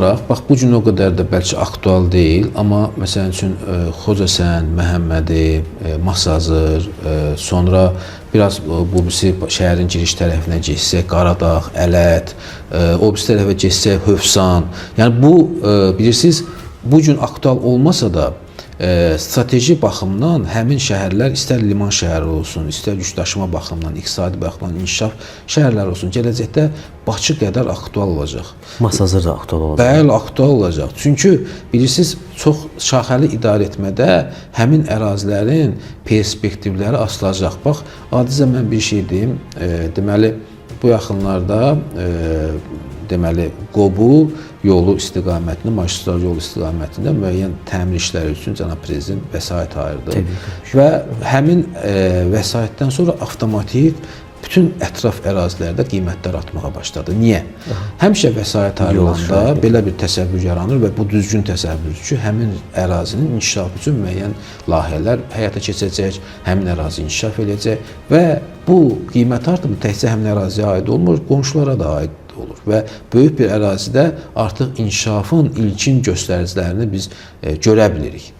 Bax, bu gün o qədər də bəlkə aktual deyil, amma məsəl üçün Xocasən, Məhəmmədi, Masazır, sonra biraz bu birisi şəhərin giriş tərəfinə getsək Qaradağ, Ələt, o birisi tərəfə getsək Hövsan. Yəni bu bilirsiniz, bu gün aktual olmasa da strateji baxımdan həmin şəhərlər istər liman şəhəri olsun, istər yükdaşıma baxımından, iqtisadi baxımdan inkişaf şəhərləri olsun, gələcəkdə Bakı qədər aktual olacaq. Masazır da aktual olacaq. Bəli, aktual olacaq. Çünki bilirsiniz, çox şaxəli idarə etmədə həmin ərazilərin perspektivləri asılacaq. Bax, adicə mən bir şey deyim. Deməli, bu yaxınlarda deməli Qobu yolu istiqamətində, magistral yol istiqamətində müəyyən təmir işləri üçün cənab prezident vəsait ayırdı. Və həmin vəsaitdən sonra avtomatik bütün ətraf ərazilərdə qiymətlər artmağa başladı. Niyə? Həmişə vəsait ayrılanda belə bir təsəvvür yaranır və bu düzgün təsəvvürdür ki, həmin ərazinin inkişafı üçün müəyyən layihələr həyata keçəcək, həmin ərazi inkişaf eləyəcək və bu qiymət artımı təkcə həmin əraziyə aid olmur, qonşulara da aid olur və böyük bir ərazidə artıq inkişafın ilkin göstəricilərini biz görə bilirik.